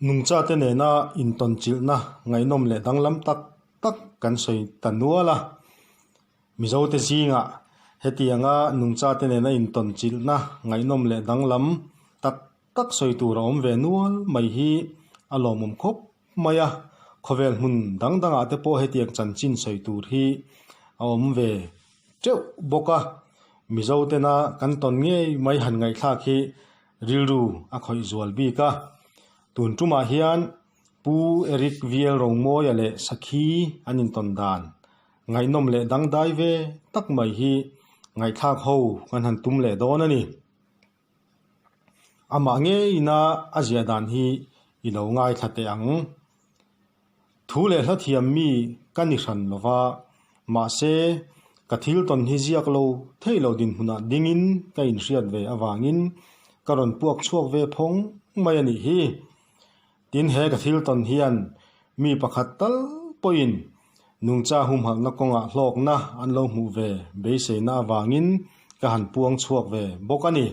Nungchate nena intawnchilhna ngaihnawm leh danglam tak tak kan sawi ta nual a. Mizote zingah hetianga nungchate nena intawnchilhna ngaihnawm leh danglam tak tak sawi tur a awm ve nual mai hi a lawmawm khawp mai a. Khawvel hmun dang dangah te pawh hetiang chanchin sawi tur hi a awm ve teuh bawk a. Mizotena kan tawn ngei mai han ngaihthlak hi rilru a khawih zual bik a. Tun tumah hian Pu Eric Vial Romawia leh Sakhi an intawn dan ngaihnawm leh dangdai ve tak mai hi ngaihthlak ho kan han tum leh dawn a ni. Amah ngeina a ziah dan hi i lo ngaithla teh ang. Thu leh hla thiam mi ka ni hran lo va, mahse ka thil tawn hi ziak lo thei lo dinhmunah dingin ka inhriat ve avangin ka rawn puak chhuak ve phawng mai a nih hi. Tin, he ka thil tawn hian mi pakhat tal pawhin nungcha humhalhna kawngah hlawkna an lo hmuh ve beiseina avangin ka han puang chhuak ve bawk a ni.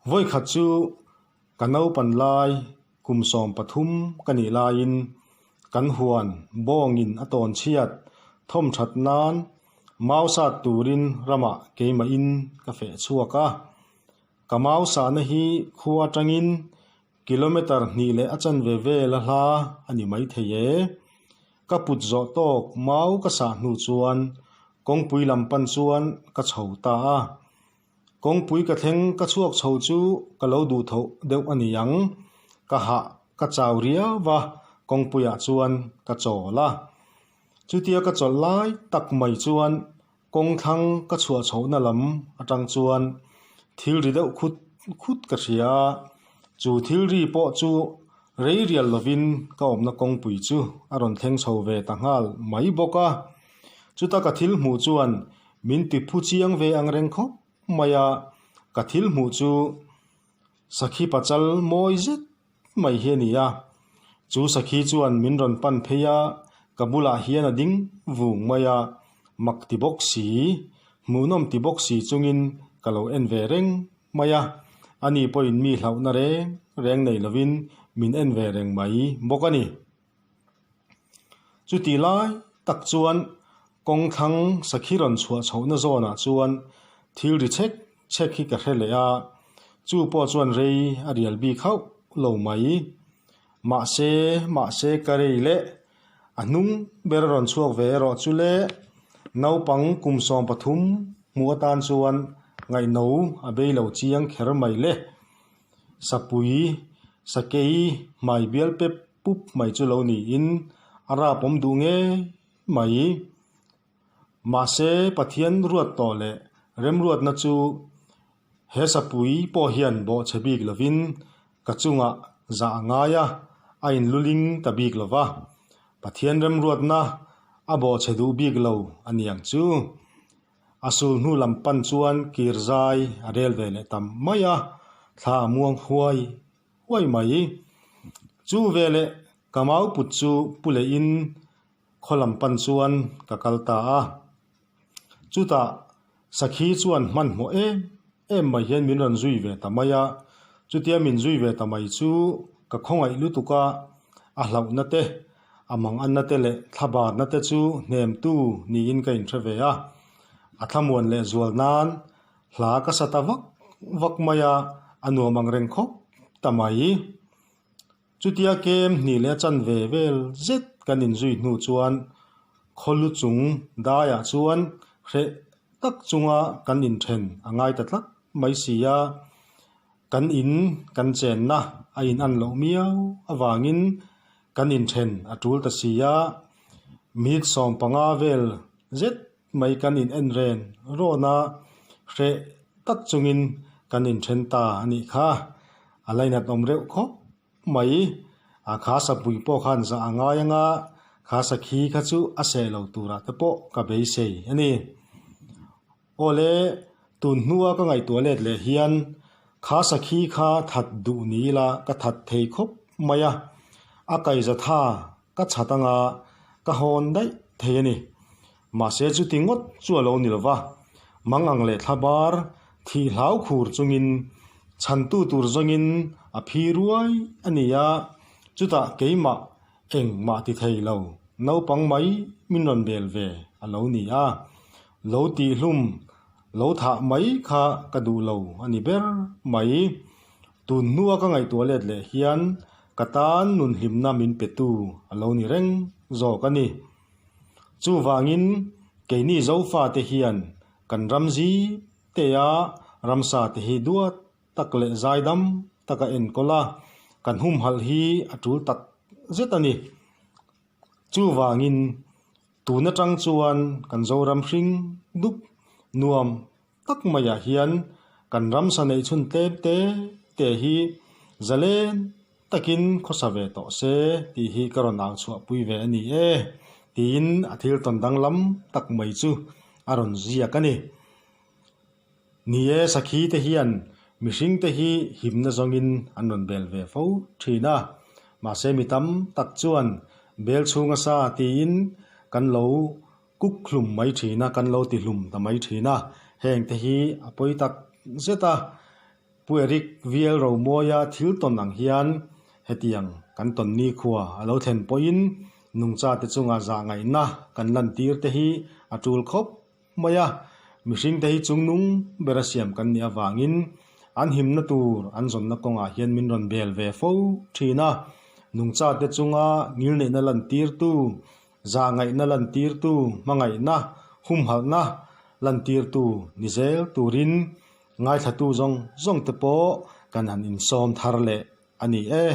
Vawikhat chu ka naupan lai kum 13 ka nih laiin kan huan bawngin a tawn chhiat thawm that nan mau sat turin ramah keimahin ka feh chhuak a. Ka mau sahna hi khua atangin kilometre hnih leh a chanve vel a hla a ni maithei e. Ka put zawh tawk mau ka sah hnu chuan kawngpui lam pan chuan ka chho ta a. Kawngpui ka thleng ka chhuak chho chu ka lo duh tho deuh a ni ang. Ka hah ka chau riau va, kawngpuiah chuan ka chawl a. Chutia ka chawlh lai tak mai chuan Kawngthlang ka chhuah chhohna lam atang chuan thil ri deuh khut khut ka hria a, chu thil ri pawh chu rei rial lovin ka awmna kawngpui chu a rawn thleng chho ve ta nghal mai bawk a. Chuta ka thil hmuh chuan min ti phu chiang ve ang reng khawp mai a, ka thil hmuh chu Sakhi pachal mawi zet mai hi a ni a, chu sakhi chuan min rawn pan phei a, ka bulah hian a ding vung mai a, mak ti bawk si, hmuhnawm ti bawk si chungin ka lo en ve reng mai a, ani pawhin mi hlauhna reng reng nei lovin min en ve reng mai bawk a ni. Chuti lai tak chuan kawngthlang sakhi rawn chhuah chhohna zawnah chuan thil ri chhek chhek hi ka hre leh a, chu pawh chuan rei a rial bik hauh lo mai. Mahse, mahse ka rei leh a hnung ber a rawn chhuak ve erawh chu le naupang kum 13 hmuh atan chuan ngaihno a bei lo chiang kher mai le. Sapui, sakei, hmai bial pep pup mai chu lo niin a rap awm duh ngei mai. Mahse, Pathian ruat tawh leh remruatna chu he sapui pawh hian bawhchhe bik lovin ka chungah zah a ngai a, a inluling ta bik lo va. Pathian remruatna a bawhchhe duh bik lo a niang chu. A sul hnu lam pan chuan kir zai a rel ve leh tam mai a, thla a muang huai huai mai. Chu veleh ka mau put chu pu lehin khaw lam pan chuan ka kal ta a. Chutah Sakhi chuan hmanhmawh em em mai hian min rawn zui ve ta mai a, chutia min zui ve ta mai chu ka khawngaih lutuk a, a hlauhna te, a manganna te leh thlabarna te chu hnemtu niin ka inhre ve a. A thlamuan leh zual nan hla ka sa ta vak vak mai a, a nuam ang reng khawp ta mai. Chutia kem hnih leh a chanve vel zet kan inzui hnu chuan khawlu chung daiah chuan hreh tak chunga kan inthen a ngai ta tlat mai si a, kan in kan chenna a in an loh miau avangin kan inthen a tul ta si a, minute 15 vel zet mai kan in en ren rawn a, hreh tak chungin kan inthen ta a nih kha. A lainat awm reuh khawp mai. A kha sapui pawh khan zah a ngai ang a, kha sakhi kha chu a seh lo turah te pawh ka beisei a ni. Awle, tun hnua ka ngaihtuah let leh hian kha sakhi kha that duh ni ila ka that thei khawp mai a, a kaiza tha ka chhat anga ka hawn daih thei a ni. Mahse chuti ngawt chu a lo ni lo va, mang ang leh thlabar thih hlau khur chungin Chhantu tur zawngin a phi ruai a ni a, chutah keimah engmah ti thei lo, naupang mai min rawn bel ve a lo ni a. Lo tihhlum, lo thah mai kha ka duh lo a ni ber mai. Tun hnua ka ngaihtuah let leh hian ka tan nun hlimna min petu a lo ni reng zawk a ni. Chuvangin keini Zofate hian kan ram zip tea ramsa te hi duat tak leh zaidam taka enkawl a, kan humhalh hi a tul tak zet a ni. Chuvangin tun atang chuan kan Zoram hring dup nuam tak maiah hian kan ramsa neih chhun tlem te te hi zalen takin khawsa ve tawh se tih hi ka rawn au chhuah pui ve a ni e tiin a thil tawn danglam tak mai chu a rawn ziak a ni. Ni e, sakhi te hian mihring te hi himna zawngin an rawn bel ve fo thin a, mahse mi tam tak chuan bel chhunga sa tiin kan lo Kuk hlum mai thin a, kan lo ti hlum ta mai thin a, heng te hi a pawi tak zet a, Pu Eric Vial Romawia thil tawn ang hian hetiang kan tawn nikhua a lo thlen pawhin nungcha te chunga zah ngaihna kan lantir te hi a tul khawp mai a, mihring te hi chungnung bera siam kan nih avangin an himna tur an zawnna kawngah hian min rawn bel ve fo thin a, nungcha te chunga ngilneihna lantirtu Zahngaihna lantirtu, hmangaihna, humhalhna lantirtu ni zel turin ngaithlatu zawng zawng te pawh kan han insawm thar leh a ni e.